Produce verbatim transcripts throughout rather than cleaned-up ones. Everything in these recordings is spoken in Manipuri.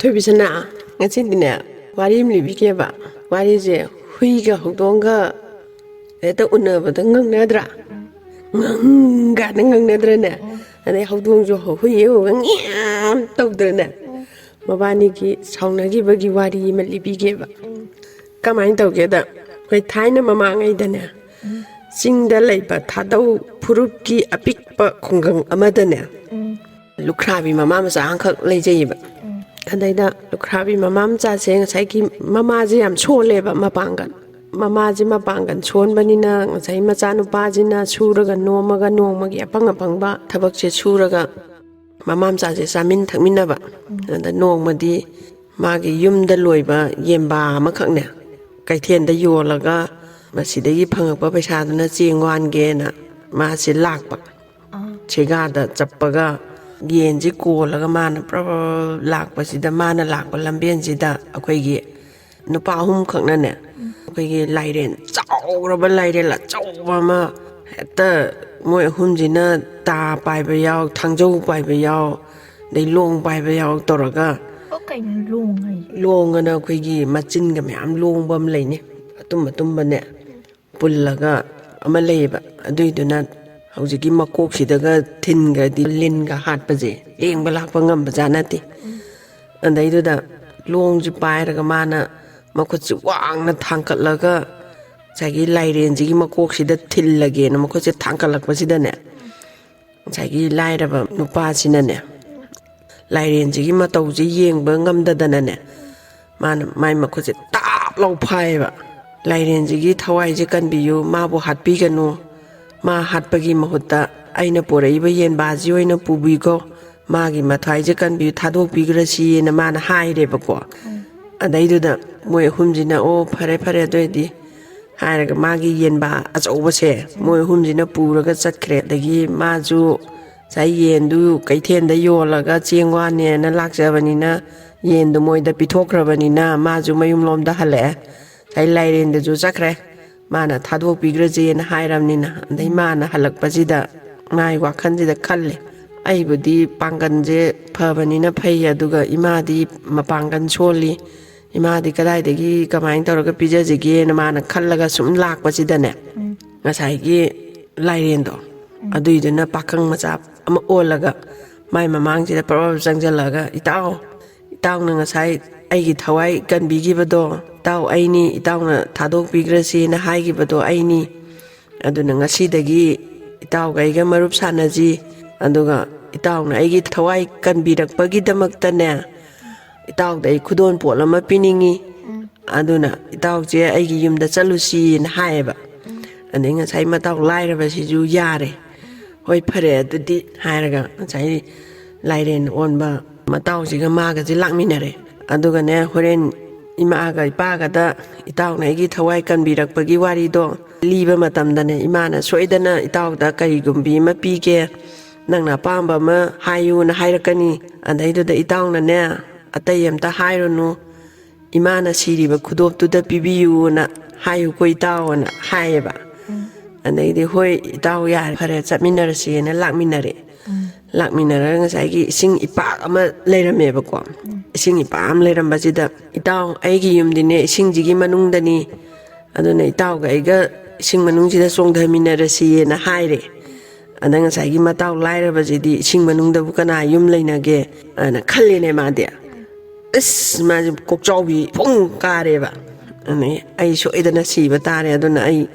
ꯊꯣꯏꯕꯤꯁꯅꯥ, ꯉꯁꯤꯗꯤꯅꯦ, ꯋꯥꯔꯤ ꯑꯃ ꯂꯤꯕꯤꯒꯦꯕ꯫ ꯋꯥꯔꯤꯁꯦ ꯍꯨꯏꯒ ꯍꯧꯗꯣꯡꯒ ꯍꯦꯛꯇ ꯎꯅꯕꯗ ꯉꯪꯅꯗ꯭ꯔꯥ? ꯉꯪꯒꯥꯗ ꯉꯪꯅꯗ꯭ꯔꯅꯦ? ꯑꯗꯩ ꯍꯧꯗꯣꯡꯁꯨ ꯍꯨꯏ ꯎꯕꯒ ꯉꯤꯌꯥꯝ ꯇꯧꯗ꯭ꯔꯅꯦ? ꯃꯕꯥꯅꯤꯒꯤ ꯁꯥꯎꯅꯈꯤꯕꯒꯤ ꯋꯥꯔꯤ ꯑꯃ ꯂꯤꯕꯤꯒꯦꯕ꯫ ꯀꯃꯥꯏꯅ ꯇꯧꯒꯦꯗ, ꯑꯩꯈꯣꯏ ꯊꯥꯏꯅ ꯃꯃꯥꯡꯉꯩꯗꯅꯦ, ꯆꯤꯡꯗ ꯂꯩꯕ ꯊꯥꯗꯧ ꯐꯨꯔꯨꯞꯀꯤ ꯑꯄꯤꯛꯄ ꯈꯨꯡꯒꯪ ꯑꯃꯗꯅꯦ, ꯂꯨꯈ꯭ꯔꯥꯕꯤ ꯃꯃꯥ ꯃꯆꯥ ꯑꯃꯈꯛ ꯂꯩꯖꯩꯌꯦꯕ꯫ ꯑꯗꯩꯗ ꯂꯨꯈ꯭ꯔꯥꯕꯤ ꯃꯃꯥ ꯃꯆꯥꯁꯦ ꯉꯁꯥꯏꯒꯤ ꯃꯃꯥꯁꯦ ꯌꯥꯝ ꯁꯣꯜꯂꯦꯕ, ꯃꯄꯥꯡꯒꯜ꯫ ꯃꯃꯥꯁꯦ ꯃꯄꯥꯡꯒꯜ ꯁꯣꯟꯕꯅꯤꯅ ꯉꯁꯥꯏ ꯃꯆꯥꯅꯨꯄꯥꯁꯤꯅ ꯁꯨꯔꯒ ꯅꯣꯝꯃꯒ ꯅꯣꯡꯃꯒꯤ ꯑꯐꯪ ꯑꯐꯪꯕ ꯊꯕꯛꯁꯦ ꯁꯨꯔꯒ ꯃꯃꯥ ꯃꯆꯥꯁꯦ ꯆꯥꯃꯤꯟ ꯊꯛꯃꯤꯟꯅꯕ꯫ ꯑꯗ ꯅꯣꯡꯃꯗꯤ ꯃꯥꯒꯤ ꯌꯨꯝꯗ ꯂꯣꯏꯕ ꯌꯦꯟꯕꯥ ꯑꯃꯈꯛꯅꯦ, ꯀꯩꯊꯦꯜꯗ ꯌꯣꯜꯂꯒ ꯃꯁꯤꯗꯒꯤ ꯐꯪꯉꯛꯄ ꯄꯩꯁꯥꯗꯨꯅ ꯆꯦꯡ ꯋꯥꯟꯒꯦꯅ ꯃꯥꯁꯦ ꯂꯥꯛꯄ꯫ ꯁꯦꯒꯥꯗ ꯆꯞꯄꯒ ꯌꯦꯟꯁꯤ ꯀꯣꯜꯂꯒ ꯃꯥꯅ ꯄ꯭ꯔꯞ ꯄ꯭ꯔꯞ ꯂꯥꯛꯄꯁꯤꯗ, ꯃꯥꯅ ꯂꯥꯛꯄ ꯂꯝꯕꯦꯟꯁꯤꯗ ꯑꯩꯈꯣꯏꯒꯤ ꯅꯨꯄꯥ ꯑꯍꯨꯝꯈꯛꯅꯅꯦ, ꯑꯩꯈꯣꯏꯒꯤ ꯂꯥꯏꯔꯦꯟ, ꯆꯥꯎꯔꯕ ꯂꯥꯏꯔꯦꯟ ꯑꯆꯧꯕ ꯑꯃ, ꯍꯦꯛꯇ ꯃꯣꯏ ꯑꯍꯨꯝꯁꯤꯅ ꯇꯥ ꯄꯥꯏꯕ ꯌꯥꯎ, ꯊꯥꯡꯖꯧ ꯄꯥꯏꯕ ꯌꯥꯎ, ꯑꯗꯩ ꯂꯣꯡ ꯄꯥꯏꯕ ꯌꯥꯎ ꯇꯧꯔꯒ, ꯑꯣ, ꯀꯩꯅꯣ ꯂꯣꯡ ꯍꯥꯏꯁꯦ? ꯂꯣꯡ ꯑꯅ ꯑꯩꯈꯣꯏꯒꯤ ꯃꯆꯤꯟꯒ ꯃꯌꯥꯝ ꯂꯣꯡꯕ ꯑꯃ ꯂꯩꯅꯤ, ꯑꯇꯨꯝ ꯑꯇꯨꯝꯕꯅꯦ, ꯄꯨꯜꯂꯒ ꯑꯃ ꯂꯩꯌꯦꯕ꯫ ꯑꯗꯨꯏꯗꯨꯅ ꯍꯧꯖꯤꯛꯀꯤ ꯃꯀꯣꯛꯁꯤꯗꯒ ꯊꯤꯟꯒꯗꯤ ꯂꯤꯟꯒ ꯍꯥꯠꯄꯁꯦ ꯂꯦꯡꯕ ꯂꯥꯛꯄ ꯉꯝꯕꯖꯥꯠ ꯅꯠꯇꯦ꯫ ꯑꯗꯩꯗꯨꯗ ꯂꯣꯡꯁꯤ ꯄꯥꯏꯔꯒ ꯃꯥꯅ ꯃꯈꯨꯠꯁꯤ ꯋꯥꯡꯅ ꯊꯥꯡꯀꯠꯂꯒ ꯉꯁꯥꯏꯒꯤ ꯂꯥꯏꯔꯦꯟꯁꯤꯒꯤ ꯃꯀꯣꯛꯁꯤꯗ ꯊꯤꯜꯂꯒꯦꯅ ꯃꯈꯨꯠꯁꯦ ꯊꯥꯡꯀꯠꯂꯛꯄꯁꯤꯗꯅꯦ, ꯉꯁꯥꯏꯒꯤ ꯂꯥꯏꯔꯕ ꯅꯨꯄꯥꯁꯤꯅꯅꯦ, ꯂꯥꯏꯔꯦꯟꯁꯤꯒꯤ ꯃꯇꯧꯁꯦ ꯌꯦꯡꯕ ꯉꯝꯗꯗꯅꯅꯦ, ꯃꯥꯅ ꯃꯥꯏ ꯃꯈꯨꯠꯁꯦ ꯇꯥꯞ ꯂꯥꯎ ꯐꯥꯏꯌꯦꯕ꯫ "ꯂꯥꯏꯔꯦꯟꯁꯤꯒꯤ ꯊꯋꯥꯏꯁꯦ ꯀꯟꯕꯤꯌꯨ, ꯃꯥꯕꯨ ꯍꯥꯠꯄꯤꯒꯅꯨ, ꯃꯥ ꯍꯥꯠꯄꯒꯤ ꯃꯍꯨꯠꯇ ꯑꯩꯅ ꯄꯨꯔꯛꯏꯕ ꯌꯦꯟꯕꯥꯁꯤ ꯑꯣꯏꯅ ꯄꯨꯕꯤꯈꯣ, ꯃꯥꯒꯤ ꯃꯊ꯭ꯋꯥꯏꯁꯦ ꯀꯟꯕꯤꯌꯨ, ꯊꯥꯗꯣꯛꯄꯤꯈ꯭ꯔꯁꯤꯅ" ꯃꯥꯅ ꯍꯥꯏꯔꯦꯕꯀꯣ꯫ ꯑꯗꯩꯗꯨꯗ ꯃꯣꯏ ꯑꯍꯨꯝꯁꯤꯅ, "ꯑꯣ, ꯐꯔꯦ ꯐꯔꯦ, ꯑꯗꯨ ꯑꯣꯏꯗꯤ" ꯍꯥꯏꯔꯒ ꯃꯥꯒꯤ ꯌꯦꯟꯕꯥ ꯑꯆꯧꯕꯁꯦ ꯃꯣꯏ ꯑꯍꯨꯝꯁꯤꯅ ꯄꯨꯔꯒ ꯆꯠꯈ꯭ꯔꯦ꯫ ꯑꯗꯒꯤ ꯃꯥꯁꯨ ꯉꯁꯥꯏ ꯌꯦꯟꯗꯨ ꯀꯩꯊꯦꯜꯗ ꯌꯣꯜꯂꯒ ꯆꯦꯡ ꯋꯥꯅꯦꯅ ꯂꯥꯛꯆꯕꯅꯤꯅ, ꯌꯦꯟꯗꯨ ꯃꯣꯏꯗ ꯄꯤꯊꯣꯛꯈ꯭ꯔꯕꯅꯤꯅ ꯃꯥꯁꯨ ꯃꯌꯨꯝꯂꯣꯝꯗ ꯍꯜꯂꯛꯑꯦ꯫ ꯉꯁꯥꯏ ꯂꯥꯏꯔꯦꯟꯗꯨꯁꯨ ꯆꯠꯈ꯭ꯔꯦ, ꯃꯥꯅ ꯊꯥꯗꯣꯛꯄꯤꯈ꯭ꯔꯁꯦꯅ ꯍꯥꯏꯔꯕꯅꯤꯅ꯫ ꯑꯗꯩ ꯃꯥꯅ ꯍꯜꯂꯛꯄꯁꯤꯗ ꯃꯥꯒꯤ ꯋꯥꯈꯜꯁꯤꯗ ꯈꯜꯂꯦ, ꯑꯩꯕꯨꯗꯤ ꯄꯥꯡꯒꯜꯁꯦ ꯐꯕꯅꯤꯅ ꯐꯩ, ꯑꯗꯨꯒ ꯏꯃꯥꯗꯤ ꯃꯄꯥꯡꯒꯜ ꯁꯣꯜꯂꯤ꯫ ꯏꯃꯥꯗꯤ ꯀꯗꯥꯏꯗꯒꯤ ꯀꯃꯥꯏꯅ ꯇꯧꯔꯒ ꯄꯤꯖꯁꯤꯒꯦꯅ ꯃꯥꯅ ꯈꯜꯂꯒ ꯁꯨꯝ ꯂꯥꯛꯄꯁꯤꯗꯅꯦ, ꯎꯝ꯫ ꯉꯁꯥꯏꯒꯤ ꯂꯥꯏꯔꯦꯟꯗꯣ, ꯎꯝ꯫ ꯑꯗꯨꯏꯗꯨꯅ ꯄꯥꯈꯪ ꯃꯆꯥ ꯑꯃ ꯑꯣꯜꯂꯒ ꯃꯥꯏ ꯃꯃꯥꯡꯁꯤꯗ ꯄꯔꯞ ꯆꯪꯁꯤꯜꯂꯒ, "ꯏꯇꯥꯎ, ꯏꯇꯥꯎꯅ ꯉꯁꯥꯏ ꯑꯩꯒꯤ ꯊꯋꯥꯏ ꯀꯟꯕꯤꯈꯤꯕꯗꯣ ꯏꯇꯥꯎ ꯑꯩꯅꯤ, ꯏꯇꯥꯎꯅ ꯊꯥꯗꯣꯛꯄꯤꯈ꯭ꯔꯁꯦꯅ ꯍꯥꯏꯈꯤꯕꯗꯣ ꯑꯩꯅꯤ꯫ ꯑꯗꯨꯅ ꯉꯁꯤꯗꯒꯤ ꯏꯇꯥꯎꯒ ꯑꯩꯒ ꯃꯔꯨꯞ ꯁꯥꯟꯅꯁꯤ, ꯑꯗꯨꯒ ꯏꯇꯥꯎꯅ ꯑꯩꯒꯤ ꯊꯋꯥꯏ ꯀꯟꯕꯤꯔꯛꯄꯒꯤꯗꯃꯛꯇꯅꯦ, ꯏꯇꯥꯎꯗ ꯑꯩ ꯈꯨꯗꯣꯜ ꯄꯣꯠ ꯑꯃ ꯄꯤꯅꯤꯡꯉꯤ꯫ ꯎꯝ꯫ ꯑꯗꯨꯅ ꯏꯇꯥꯎꯁꯦ ꯑꯩꯒꯤ ꯌꯨꯝꯗ ꯆꯠꯂꯨꯁꯤꯅ" ꯍꯥꯏꯌꯦꯕ꯫ ꯎꯝ꯫ ꯑꯗꯩ ꯉꯁꯥꯏ ꯃꯇꯥꯎ ꯂꯥꯏꯔꯕꯁꯤꯁꯨ ꯌꯥꯔꯦ, "ꯍꯣꯏ, ꯐꯔꯦ ꯑꯗꯨꯗꯤ" ꯍꯥꯏꯔꯒ ꯉꯁꯥꯏ ꯂꯥꯏꯔꯦꯟ ꯑꯣꯟꯕ ꯃꯇꯥꯎꯁꯤꯒ ꯃꯥꯒꯁꯦ ꯂꯥꯛꯃꯤꯟꯅꯔꯦ꯫ ꯑꯗꯨꯒꯅꯦ, ꯍꯣꯔꯦꯟ ꯏꯃꯥꯒ ꯏꯄꯥꯒꯗ ꯏꯇꯥꯎꯅ ꯑꯩꯒꯤ ꯊꯋꯥꯏ ꯀꯟꯕꯤꯔꯛꯄꯒꯤ ꯋꯥꯔꯤꯗꯣ ꯂꯤꯕ ꯃꯇꯝꯗꯅꯦ, ꯏꯃꯥꯅ ꯁꯣꯏꯗꯅ ꯏꯇꯥꯎꯗ ꯀꯔꯤꯒꯨꯝꯕꯤ ꯑꯃ ꯄꯤꯒꯦ, ꯅꯪꯅ ꯑꯄꯥꯝꯕ ꯑꯃ ꯍꯥꯏꯌꯨꯅ ꯍꯥꯏꯔꯛꯀꯅꯤ꯫ ꯑꯗꯩꯗꯨꯗ ꯏꯇꯥꯎꯅꯅꯦ, "ꯑꯇꯩ ꯑꯝꯇ ꯍꯥꯏꯔꯨꯅꯨ, ꯏꯃꯥꯅ ꯁꯤꯔꯤꯕ ꯈꯨꯗꯣꯞꯇꯨꯗ ꯄꯤꯕꯤꯌꯨꯅ ꯍꯥꯏꯌꯨꯀꯣ ꯏꯇꯥꯎ" ꯑꯅ ꯍꯥꯏꯌꯦꯕ꯫ ꯎꯝ꯫ ꯑꯗꯩꯗꯤ, "ꯍꯣꯏ ꯏꯇꯥꯎ, ꯌꯥꯔꯦ, ꯐꯔꯦ, ꯆꯠꯃꯤꯟꯅꯔꯁꯦꯅ" ꯂꯥꯛꯃꯤꯟꯅꯔꯦ꯫ ꯎꯝ꯫ ꯂꯥꯛꯃꯤꯟꯅꯔꯒ ꯉꯁꯥꯏꯒꯤ ꯏꯁꯤꯡ ꯏꯄꯥꯛ ꯑꯃ ꯂꯩꯔꯝꯃꯦꯕꯀꯣ꯫ ꯎꯝ꯫ ꯏꯁꯤꯡ ꯏꯄꯥꯛ ꯑꯃ ꯂꯩꯔꯝꯕꯁꯤꯗ, "ꯏꯇꯥꯎ, ꯑꯩꯒꯤ ꯌꯨꯝꯗꯤꯅꯦ ꯏꯁꯤꯡꯁꯤꯒꯤ ꯃꯅꯨꯡꯗꯅꯤ, ꯑꯗꯨꯅ ꯏꯇꯥꯎꯒ ꯑꯩꯒ ꯏꯁꯤꯡ ꯃꯅꯨꯡꯁꯤꯗ ꯆꯣꯡꯊꯃꯤꯟꯅꯔꯁꯤꯅ" ꯍꯥꯏꯔꯦ꯫ ꯑꯗ ꯉꯁꯥꯏꯒꯤ ꯃꯇꯥꯎ ꯂꯥꯏꯔꯕꯁꯤꯗꯤ ꯏꯁꯤꯡ ꯃꯅꯨꯡꯗꯕꯨ ꯀꯅꯥ ꯌꯨꯝ ꯂꯩꯅꯒꯦ ꯑꯅ ꯈꯜꯂꯦꯅꯦ ꯃꯥꯗꯤ꯫ ꯑꯁ, ꯃꯥꯁꯦ ꯀꯣꯛꯆꯥꯎꯕꯤ ꯐꯨꯡ ꯀꯥꯔꯦꯕ꯫ ꯑꯗꯩ, "ꯑꯩ ꯁꯣꯏꯗꯅ ꯁꯤꯕ ꯇꯥꯔꯦ, ꯑꯗꯨꯅ ꯑꯩ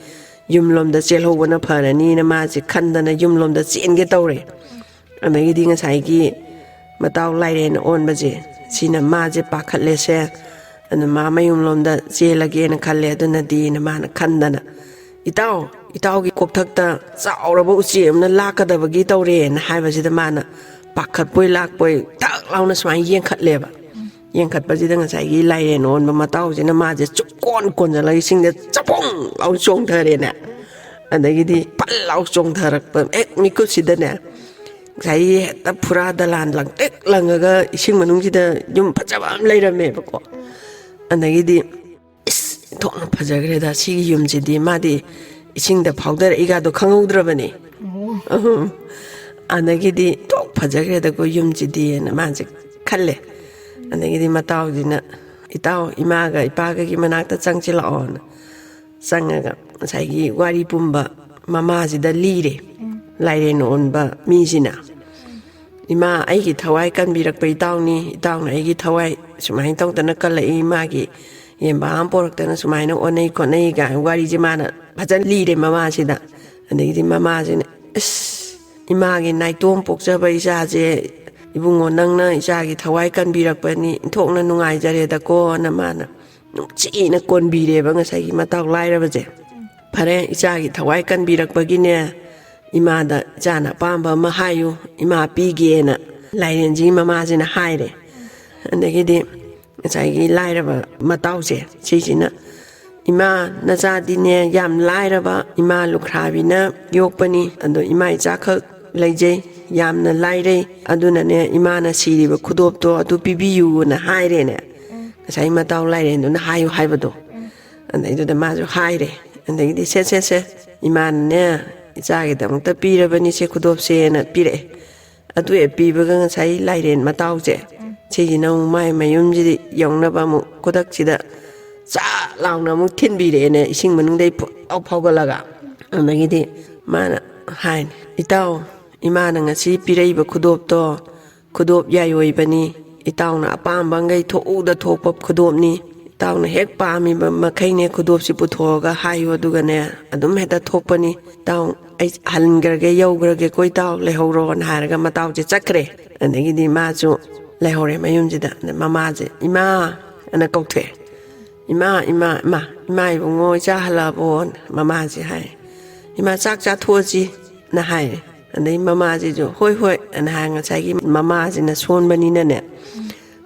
ꯌꯨꯝꯂꯣꯝꯗ ꯆꯦꯜꯍꯧꯕꯅ ꯐꯔꯅꯤꯅ" ꯃꯥꯁꯦ ꯈꯟꯗꯅ ꯌꯨꯝꯂꯣꯝꯗ ꯆꯦꯟꯒꯦ ꯇꯧꯔꯦ꯫ ꯑꯗꯒꯤꯗꯤ ꯉꯁꯥꯏꯒꯤ ꯃꯇꯥꯎ ꯂꯥꯏꯔꯦꯟ ꯑꯣꯟꯕꯁꯦ, ꯁꯤꯅ ꯃꯥꯁꯦ ꯄꯥꯈꯠꯂꯦꯁꯦ, ꯑꯗꯨ ꯃꯥ ꯃꯌꯨꯝꯂꯣꯝꯗ ꯆꯦꯜꯂꯒꯦꯅ ꯈꯜꯂꯦ꯫ ꯑꯗꯨꯅꯗꯤꯅ ꯃꯥꯅ ꯈꯟꯗꯅ, "ꯏꯇꯥꯎ, ꯏꯇꯥꯎꯒꯤ ꯀꯣꯛꯊꯛꯇ ꯆꯥꯎꯔꯕ ꯎꯆꯦꯛ ꯑꯃꯅ ꯂꯥꯛꯀꯗꯕꯒꯤ ꯇꯧꯔꯦꯅ" ꯍꯥꯏꯕꯁꯤꯗ ꯃꯥꯅ ꯄꯥꯈꯠꯄꯣꯏ ꯂꯥꯛꯄꯣꯏ ꯊꯛ ꯂꯥꯎꯅ ꯁꯨꯃꯥꯏꯅ ꯌꯦꯡꯈꯠꯂꯦꯕ꯫ ꯌꯦꯡꯈꯠꯄꯁꯤꯗ ꯉꯁꯥꯏꯒꯤ ꯂꯥꯏꯔꯦꯟ ꯑꯣꯟꯕ ꯃꯇꯥꯎꯁꯤꯅ ꯃꯥꯁꯦ ꯆꯨꯞꯀꯣꯟ ꯀꯣꯟꯁꯤꯜꯂꯒ ꯏꯁꯤꯡꯗ ꯆꯄꯨꯡ ꯂꯥꯎꯅ ꯆꯣꯡꯊꯔꯦꯅꯦ꯫ ꯑꯗꯒꯤꯗꯤ ꯄꯜ ꯂꯥꯎ ꯆꯣꯡꯊꯔꯛꯄ ꯍꯦꯛ ꯃꯤꯀꯨꯞꯁꯤꯗꯅꯦ, ꯉꯁꯥꯏꯒꯤ ꯍꯦꯛꯇ ꯐꯨꯔꯥ ꯗꯂꯥꯟ ꯂꯪꯇ꯭ꯔꯤꯛ ꯂꯪꯉꯒ ꯏꯁꯤꯡ ꯃꯅꯨꯡꯁꯤꯗ ꯌꯨꯝ ꯐꯖꯕ ꯑꯃ ꯂꯩꯔꯝꯃꯦꯕꯀꯣ꯫ ꯑꯗꯒꯤꯗꯤ, "ꯏꯁ, ꯊꯣꯛꯅ ꯐꯖꯈ꯭ꯔꯦꯗ ꯁꯤꯒꯤ ꯌꯨꯝꯁꯤꯗꯤ", ꯃꯥꯗꯤ ꯏꯁꯤꯡꯗ ꯐꯥꯎꯊꯔꯛꯏꯒꯗꯣ ꯈꯪꯍꯧꯗ꯭ꯔꯕꯅꯤ꯫ ꯑꯣ꯫ ꯑꯍꯨꯝ꯫ ꯑꯗꯒꯤꯗꯤ ꯊꯣꯛ ꯐꯖꯈ꯭ꯔꯦꯗꯀꯣ ꯌꯨꯝꯁꯤꯗꯤꯅ ꯃꯥꯁꯦ ꯈꯜꯂꯦ꯫ ꯑꯗꯒꯤꯗꯤ ꯃꯇꯥꯎꯁꯤꯅ, "ꯏꯇꯥꯎ, ꯏꯃꯥꯒ ꯏꯄꯥꯒꯒꯤ ꯃꯅꯥꯛꯇ ꯆꯪꯁꯤꯜꯂꯛꯑꯣꯅ" ꯆꯪꯉꯒ ꯉꯁꯥꯏꯒꯤ ꯋꯥꯔꯤ ꯄꯨꯝꯕ ꯃꯃꯥꯁꯤꯗ ꯂꯤꯔꯦ꯫ ꯂꯥꯏꯔꯦꯟ ꯑꯣꯟꯕ ꯃꯤꯁꯤꯅ, "ꯏꯃꯥ, ꯑꯩꯒꯤ ꯊꯋꯥꯏ ꯀꯟꯕꯤꯔꯛꯄ ꯏꯇꯥꯎꯅꯤ, ꯏꯇꯥꯎꯅ ꯑꯩꯒꯤ ꯊꯋꯥꯏ ꯁꯨꯃꯥꯏꯅ ꯇꯧꯗꯅ ꯀꯜꯂꯛꯏ, ꯏꯃꯥꯒꯤ ꯌꯦꯟꯕꯥ ꯑꯃ ꯄꯣꯔꯛꯇꯅ ꯁꯨꯃꯥꯏꯅ ꯑꯣꯟꯅꯩ ꯈꯣꯠꯅꯩ" ꯀꯥꯏꯅ ꯋꯥꯔꯤꯁꯦ ꯃꯥꯅ ꯐꯖꯅ ꯂꯤꯔꯦ ꯃꯃꯥꯁꯤꯗ꯫ ꯑꯗꯒꯤꯗꯤ ꯃꯃꯥꯁꯤꯅ, "ꯑꯁ, ꯏꯃꯥꯒꯤ ꯅꯥꯏꯇꯣꯝ ꯄꯣꯛꯆꯕ ꯏꯆꯥꯁꯦ, ꯏꯕꯨꯡꯉꯣ, ꯅꯪꯅ ꯏꯆꯥꯒꯤ ꯊꯋꯥꯏ ꯀꯟꯕꯤꯔꯛꯄꯅꯤ, ꯏꯟꯊꯣꯛꯅ ꯅꯨꯡꯉꯥꯏꯖꯔꯦꯗꯀꯣꯅ" ꯃꯥꯅ ꯅꯨꯡꯁꯤꯅ ꯀꯣꯟꯕꯤꯔꯦꯕ ꯉꯁꯥꯏꯒꯤ ꯃꯇꯥꯎ ꯂꯥꯏꯔꯕꯁꯦ꯫ "ꯐꯔꯦ, ꯏꯆꯥꯒꯤ ꯊꯋꯥꯏ ꯀꯟꯕꯤꯔꯛꯄꯒꯤꯅꯦ, ꯏꯃꯥꯗ ꯏꯆꯥꯅ ꯑꯄꯥꯝꯕ ꯑꯃ ꯍꯥꯏꯌꯨ, ꯏꯃꯥ ꯄꯤꯒꯦꯅ" ꯂꯥꯏꯔꯦꯟꯁꯤꯒꯤ ꯃꯃꯥꯁꯤꯅ ꯍꯥꯏꯔꯦ꯫ ꯑꯗꯒꯤꯗꯤ ꯉꯁꯥꯏꯒꯤ ꯂꯥꯏꯔꯕ ꯃꯇꯥꯎꯁꯦ ꯁꯤꯁꯤꯅ, "ꯏꯃꯥ, ꯅꯆꯥꯗꯤꯅꯦ ꯌꯥꯝ ꯂꯥꯏꯔꯕ ꯏꯃꯥ ꯂꯨꯈ꯭ꯔꯥꯕꯤꯅ ꯌꯣꯛꯄꯅꯤ, ꯑꯗꯣ ꯏꯃꯥ ꯏꯆꯥꯈꯛ ꯂꯩꯖꯩ, ꯌꯥꯝꯅ ꯂꯥꯏꯔꯩ, ꯑꯗꯨꯅꯅꯦ ꯏꯃꯥꯅ ꯁꯤꯔꯤꯕ ꯈꯨꯗꯣꯞꯇꯣ ꯑꯗꯨ ꯄꯤꯕꯤꯌꯨꯅ" ꯍꯥꯏꯔꯦꯅꯦ꯫ ꯉꯁꯥꯏ ꯃꯇꯥꯎ ꯂꯥꯏꯔꯦꯟꯗꯨꯅ ꯍꯥꯏꯌꯨ ꯍꯥꯏꯕꯗꯣ꯫ ꯑꯗꯩꯗꯨꯗ ꯃꯥꯁꯨ ꯍꯥꯏꯔꯦ꯫ ꯑꯗꯒꯤꯗꯤ, "ꯁꯦ, ꯁꯦ, ꯁꯦ, ꯏꯃꯥꯅꯅꯦ ꯏꯆꯥꯒꯤꯗꯃꯛꯇ ꯄꯤꯔꯕꯅꯤ ꯁꯦ ꯈꯨꯗꯣꯞꯁꯦꯅ" ꯄꯤꯔꯛꯑꯦ꯫ ꯑꯗꯨ ꯍꯦꯛ ꯄꯤꯕꯒ ꯉꯁꯥꯏ ꯂꯥꯏꯔꯦꯟ ꯃꯇꯥꯎꯁꯦ ꯁꯤꯁꯤꯅ ꯑꯃꯨꯛ ꯃꯥꯏ ꯃꯌꯨꯝꯁꯤꯗ ꯌꯧꯅꯕ ꯑꯃꯨꯛ ꯈꯨꯗꯛꯁꯤꯗ ꯆꯥ ꯂꯥꯎꯅ ꯑꯃꯨꯛ ꯊꯤꯟꯕꯤꯔꯛꯑꯦꯅꯦ, ꯏꯁꯤꯡ ꯃꯅꯨꯡꯗꯩ ꯐꯨ-, ꯐꯥꯎꯒꯠꯂꯒ꯫ ꯑꯗꯒꯤꯗꯤ ꯃꯥꯅ ꯍꯥꯏꯅꯤ, "ꯏꯇꯥꯎ, ꯏꯃꯥꯅ ꯉꯁꯤ ꯄꯤꯔꯛꯏꯕ ꯈꯨꯗꯣꯞꯇꯣ ꯈꯨꯗꯣꯞ ꯌꯥꯏꯑꯣꯏꯕꯅꯤ꯫ ꯏꯇꯥꯎꯅ ꯑꯄꯥꯝꯕꯈꯩ ꯊꯣꯛꯎꯗ ꯊꯣꯛꯄ ꯈꯨꯗꯣꯞꯅꯤ꯫ ꯏꯇꯥꯎꯅ ꯍꯦꯛ ꯄꯥꯝꯃꯤꯕ ꯃꯈꯩꯅꯦ ꯈꯨꯗꯣꯞꯁꯤ ꯄꯨꯊꯣꯛꯑꯒ ꯍꯥꯏꯌꯨ, ꯑꯗꯨꯒꯅꯦ ꯑꯗꯨꯝ ꯍꯦꯛꯇ ꯊꯣꯛꯄꯅꯤ꯫ ꯏꯇꯥꯎ, ꯑꯩ ꯍꯟꯈ꯭ꯔꯒꯦ, ꯌꯧꯈ꯭ꯔꯒꯦꯀꯣ ꯏꯇꯥꯎ, ꯂꯩꯍꯧꯔꯣꯅ" ꯍꯥꯏꯔꯒ ꯃꯇꯥꯎꯁꯦ ꯆꯠꯈ꯭ꯔꯦ꯫ ꯑꯗꯒꯤꯗꯤ ꯃꯥꯁꯨ ꯂꯩꯍꯧꯔꯦ ꯃꯌꯨꯝꯁꯤꯗ꯫ ꯑꯗ ꯃꯃꯥꯁꯦ "ꯏꯃꯥ" ꯑꯅ ꯀꯧꯊꯣꯛꯑꯦ꯫ "ꯏꯃꯥ, ꯏꯃꯥ, ꯏꯃꯥ, ꯏꯃꯥ ꯏꯕꯨꯡꯉꯣ, ꯏꯆꯥ ꯍꯜꯂꯛꯑꯕꯣ?" ꯃꯃꯥꯁꯦ ꯍꯥꯏ꯫ "ꯏꯃꯥ, ꯆꯥꯛ ꯆꯥꯊꯣꯛꯑꯁꯤ" ꯅ ꯍꯥꯏꯔꯦ꯫ ꯑꯗꯩ ꯃꯃꯥꯁꯤꯁꯨ "ꯍꯣꯏ, ꯍꯣꯏ" ꯑꯅ ꯍꯥꯏ꯫ ꯉꯁꯥꯏꯒꯤ ꯃꯃꯥꯁꯤꯅ ꯁꯣꯟꯕꯅꯤꯅꯅꯦ,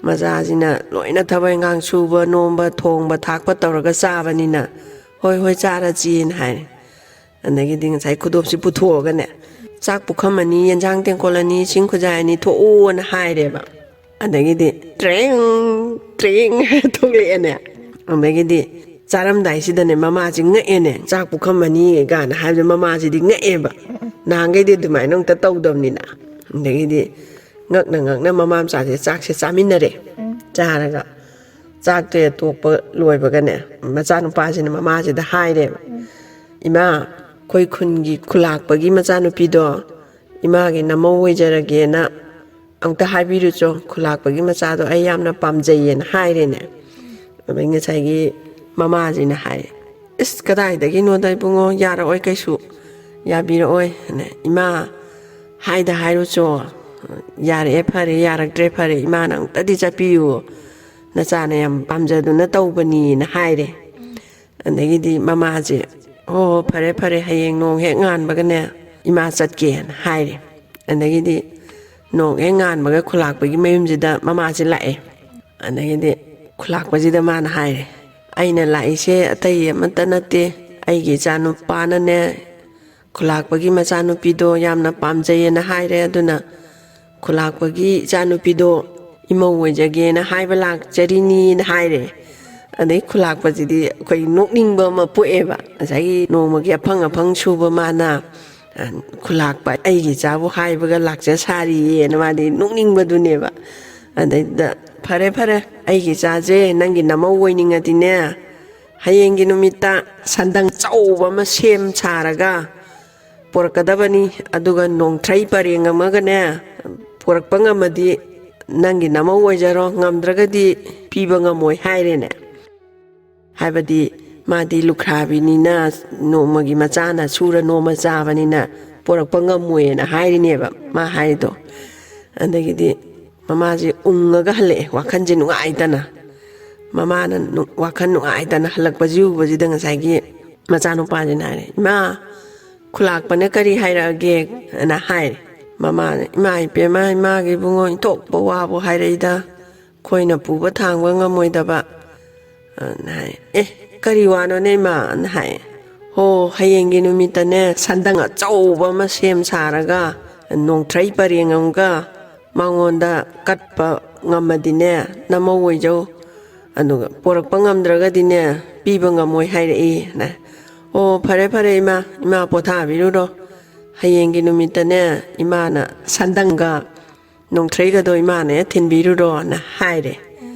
ꯃꯆꯥꯁꯤꯅ ꯂꯣꯏꯅ ꯊꯕꯛ ꯏꯪꯈꯥꯡ ꯁꯨꯕ, ꯅꯣꯝꯕ, ꯊꯣꯡꯕ, ꯊꯥꯛꯄ ꯇꯧꯔꯒ ꯆꯥꯕꯅꯤꯅ, "ꯍꯣꯏ, ꯍꯣꯏ, ꯆꯥꯔꯁꯤꯅ" ꯍꯥꯏꯔꯦ꯫ ꯑꯗꯒꯤꯗꯤ ꯉꯁꯥꯏ ꯈꯨꯗꯣꯞꯁꯤ ꯄꯨꯊꯣꯛꯑꯒꯅꯦ, "ꯆꯥꯛ ꯄꯨꯈꯝ ꯑꯅꯤ, ꯌꯦꯟꯁꯥꯡ ꯇꯦꯡꯀꯣꯠ ꯑꯅꯤ, ꯏꯁꯤꯡ ꯈꯨꯖꯥꯏ ꯑꯅꯤ ꯊꯣꯛꯎꯅ" ꯍꯥꯏꯔꯦꯕ꯫ ꯑꯗꯒꯤꯗꯤ ꯇ꯭ꯔꯦꯡ, ꯇ꯭ꯔꯦꯡ ꯍꯥꯏꯔ ꯊꯣꯛꯂꯛꯑꯦꯅꯦ꯫ ꯑꯗꯒꯤꯗꯤ ꯆꯥꯔꯝꯗꯥꯏꯁꯤꯗꯅꯦ ꯃꯃꯥꯁꯤ ꯉꯛꯑꯦꯅꯦ, "ꯆꯥꯛ ꯄꯨꯈꯝ ꯑꯅꯤ" ꯀꯥꯏꯅ ꯍꯥꯏꯕꯗ ꯃꯃꯥꯁꯤꯗꯤ ꯉꯛꯑꯦꯕ꯫ ꯅꯍꯥꯟꯈꯩꯗꯤ ꯑꯗꯨꯃꯥꯏꯅ ꯑꯃꯨꯛꯇ ꯇꯧꯗꯕꯅꯤꯅ꯫ ꯑꯗꯒꯤꯗꯤ ꯉꯛꯅ ꯉꯛꯅ ꯃꯃꯥ ꯃꯆꯥꯁꯦ ꯆꯥꯛꯁꯦ ꯆꯥꯃꯤꯟꯅꯔꯦ꯫ ꯎꯝ꯫ ꯆꯥꯔꯒ ꯆꯥꯛꯇꯣ ꯇꯣꯛꯄ ꯂꯣꯏꯕꯒꯅꯦ, ꯃꯆꯥꯅꯨꯄꯥꯁꯤꯅ ꯃꯃꯥꯁꯤꯗ ꯍꯥꯏꯔꯦꯕ, ꯎꯝ꯫ "ꯏꯃꯥ, ꯑꯩꯈꯣꯏ ꯈꯨꯟꯒꯤ ꯈꯨꯂꯥꯛꯄꯒꯤ ꯃꯆꯥꯅꯨꯄꯤꯗꯣ ꯏꯃꯥꯒꯤ ꯅꯃꯧ ꯑꯣꯏꯖꯔꯒꯦꯅ ꯑꯃꯨꯛꯇ ꯍꯥꯏꯕꯤꯔꯨꯆꯣ, ꯈꯨꯂꯥꯛꯄꯒꯤ ꯃꯆꯥꯗꯣ ꯑꯩ ꯌꯥꯝꯅ ꯄꯥꯝꯖꯩꯌꯦꯅ" ꯍꯥꯏꯔꯦꯅꯦ꯫ ꯑꯗꯩ ꯉꯁꯥꯏꯒꯤ ꯃꯃꯥꯁꯤꯅ ꯍꯥꯏꯔꯦ, "ꯏꯁ, ꯀꯗꯥꯏꯗꯒꯤꯅꯣꯗ ꯏꯕꯨꯡꯉꯣ, ꯌꯥꯔꯛꯑꯣꯏ ꯀꯩꯁꯨ, ꯌꯥꯕꯤꯔꯛꯑꯣꯏ꯫ ꯏꯃꯥ, ꯍꯥꯏꯗ ꯍꯥꯏꯔꯨꯆꯣ, ꯌꯥꯔꯛꯑꯦ ꯐꯔꯦ, ꯌꯥꯔꯛꯇ꯭ꯔꯦ ꯐꯔꯦ, ꯏꯃꯥꯅ ꯑꯃꯨꯛꯇꯗꯤ ꯆꯠꯄꯤꯌꯨ, ꯅꯆꯥꯅ ꯌꯥꯝ ꯄꯥꯝꯖꯗꯨꯅ ꯇꯧꯕꯅꯤꯅ" ꯍꯥꯏꯔꯦ꯫ ꯑꯗꯒꯤꯗꯤ ꯃꯃꯥꯁꯦ, "ꯍꯣ ꯍꯣ, ꯐꯔꯦ ꯐꯔꯦ, ꯍꯌꯦꯡ ꯅꯣꯡ ꯍꯦꯛ ꯉꯥꯟꯕꯒꯅꯦ ꯏꯃꯥ ꯆꯠꯀꯦꯅ" ꯍꯥꯏꯔꯦ꯫ ꯑꯗꯒꯤꯗꯤ ꯅꯣꯡ ꯍꯦꯛ ꯉꯥꯟꯕꯒ ꯈꯨꯂꯥꯛꯄꯒꯤ ꯃꯌꯨꯝꯁꯤꯗ ꯃꯃꯥꯁꯦ ꯂꯥꯛꯑꯦ꯫ ꯑꯗꯒꯤꯗꯤ ꯈꯨꯂꯥꯛꯄꯁꯤꯗ ꯃꯥꯅ ꯍꯥꯏꯔꯦ, "ꯑꯩꯅ ꯂꯥꯛꯏꯁꯦ ꯑꯇꯩ ꯑꯃꯠꯇ ꯅꯠꯇꯦ, ꯑꯩꯒꯤ ꯏꯆꯥ ꯅꯨꯄꯥꯅꯅꯦ ꯈꯨꯂꯥꯛꯄꯒꯤ ꯃꯆꯥꯅꯨꯄꯤꯗꯣ ꯌꯥꯝꯅ ꯄꯥꯝꯖꯩꯌꯦꯅ ꯍꯥꯏꯔꯦ, ꯑꯗꯨꯅ ꯈꯨꯂꯥꯛꯄꯒꯤ ꯏꯆꯥꯅꯨꯄꯤꯗꯣ ꯏꯃꯧ ꯑꯣꯏꯖꯒꯦꯅ ꯍꯥꯏꯕ ꯂꯥꯛꯆꯔꯤꯅꯤꯅ" ꯍꯥꯏꯔꯦ꯫ ꯑꯗꯩ ꯈꯨꯂꯥꯛꯄꯁꯤꯗꯤ ꯑꯩꯈꯣꯏ ꯅꯣꯛꯅꯤꯡꯕ ꯑꯃ ꯄꯣꯛꯑꯦꯕ꯫ ꯉꯁꯥꯏꯒꯤ ꯅꯣꯡꯃꯒꯤ ꯑꯐꯪ ꯑꯐꯪ ꯁꯨꯕ ꯃꯥꯅ, ꯑ, ꯈꯨꯂꯥꯛꯄ ꯑꯩꯒꯤ ꯏꯆꯥꯕꯨ ꯍꯥꯏꯕꯒ ꯂꯥꯛꯆ ꯁꯥꯔꯤꯌꯦꯅ ꯃꯥꯗꯤ ꯅꯣꯛꯅꯤꯡꯕꯗꯨꯅꯦꯕ꯫ ꯑꯗꯩꯗ, "ꯐꯔꯦ ꯐꯔꯦ, ꯑꯩꯒꯤ ꯏꯆꯥꯁꯦ ꯅꯪꯒꯤ ꯅꯃꯧ ꯑꯣꯏꯅꯤꯡꯉꯗꯤꯅꯦ, ꯍꯌꯦꯡꯒꯤ ꯅꯨꯃꯤꯠꯇ ꯁꯟꯗꯪ ꯑꯆꯧꯕ ꯑꯃ ꯁꯦꯝ ꯁꯥꯔꯒ ꯄꯣꯔꯛꯀꯗꯕꯅꯤ, ꯑꯗꯨꯒ ꯅꯣꯡꯊ꯭ꯔꯩ ꯄꯔꯦꯡ ꯑꯃꯒꯅꯦ ꯄꯣꯔꯛꯄ ꯉꯝꯃꯗꯤ ꯅꯪꯒꯤ ꯅꯃꯧ ꯑꯣꯏꯖꯔꯣ, ꯉꯝꯗ꯭ꯔꯒꯗꯤ ꯄꯤꯕ ꯉꯝꯃꯣꯏ" ꯍꯥꯏꯔꯦꯅꯦ꯫ ꯍꯥꯏꯕꯗꯤ ꯃꯥꯗꯤ ꯂꯨꯈ꯭ꯔꯥꯕꯤꯅꯤꯅ, ꯅꯣꯡꯃꯒꯤ ꯃꯆꯥꯅ ꯁꯨꯔ ꯅꯣꯡꯃ ꯆꯥꯕꯅꯤꯅ ꯄꯣꯔꯛꯄ ꯉꯝꯃꯣꯏꯅ ꯍꯥꯏꯔꯤꯅꯦꯕ ꯃꯥ ꯍꯥꯏꯔꯤꯗꯣ꯫ ꯑꯗꯒꯤꯗꯤ ꯃꯃꯥꯁꯦ ꯎꯪꯉꯒ ꯍꯜꯂꯛꯑꯦ, ꯋꯥꯈꯜꯁꯦ ꯅꯨꯡꯉꯥꯏꯇꯅ꯫ ꯃꯃꯥꯅ ꯅꯨ-, ꯋꯥꯈꯜ ꯅꯨꯡꯉꯥꯏꯇꯅ ꯍꯜꯂꯛꯄꯁꯤ ꯎꯕꯁꯤꯗ ꯉꯁꯥꯏꯒꯤ ꯃꯆꯥꯅꯨꯄꯥꯁꯤꯅ ꯍꯥꯏꯔꯦ, "ꯏꯃꯥ, ꯈꯨꯂꯥꯛꯄꯅ ꯀꯔꯤ ꯍꯥꯏꯔꯛꯑꯒꯦ?" ꯑꯅ ꯍꯥꯏꯔꯦ꯫ ꯃꯃꯥꯅ, "ꯏꯃꯥ ꯏꯕꯦꯝꯃ, ꯏꯃꯥꯒꯤ ꯏꯕꯨꯡꯉꯣ, ꯏꯟꯊꯣꯛꯄ ꯋꯥꯕꯨ ꯍꯥꯏꯔꯛꯏꯗ, ꯑꯩꯈꯣꯏꯅ ꯄꯨꯕ ꯊꯥꯡꯕ ꯉꯝꯃꯣꯏꯗꯕ"꯫ ꯑꯅ ꯍꯥꯏ, "ꯑꯦ, ꯀꯔꯤ ꯋꯥꯅꯣꯅꯦ ꯏꯃꯥ?" ꯑꯅ ꯍꯥꯏ꯫ "ꯍꯣ, ꯍꯌꯦꯡꯒꯤ ꯅꯨꯃꯤꯠꯇꯅꯦ, ꯁꯟꯗꯪ ꯑꯆꯧꯕ ꯑꯃ ꯁꯦꯝ ꯁꯥꯔꯒ, ꯅꯣꯡꯊ꯭ꯔꯩ ꯄꯔꯦꯡ ꯑꯃꯒ ꯃꯉꯣꯟꯗ ꯀꯠꯄ ꯉꯝꯃꯗꯤꯅꯦ, ꯅꯃꯧ ꯑꯣꯏꯖꯧ꯫ ꯑꯗꯨꯒ ꯄꯣꯔꯛꯄ ꯉꯝꯗ꯭ꯔꯒꯗꯤꯅꯦ, ꯄꯤꯕ ꯉꯝꯃꯣꯏ ꯍꯥꯏꯔꯛꯏ"꯫ ꯑꯅ, "ꯑꯣ, ꯐꯔꯦ, ꯐꯔꯦ ꯏꯃꯥ, ꯏꯃꯥ ꯄꯣꯊꯥꯕꯤꯔꯨꯔꯣ꯫ ꯍꯌꯦꯡꯒꯤ ꯅꯨꯃꯤꯠꯇꯅꯦ, ꯏꯃꯥꯅ ꯁꯟꯗꯪꯒ ꯅꯣꯡꯊ꯭ꯔꯩꯒꯗꯣ ꯏꯃꯥꯅ ꯍꯦꯛ ꯊꯤꯟꯕꯤꯔꯨꯔꯣꯅ ꯍꯥꯏꯔꯦ꯫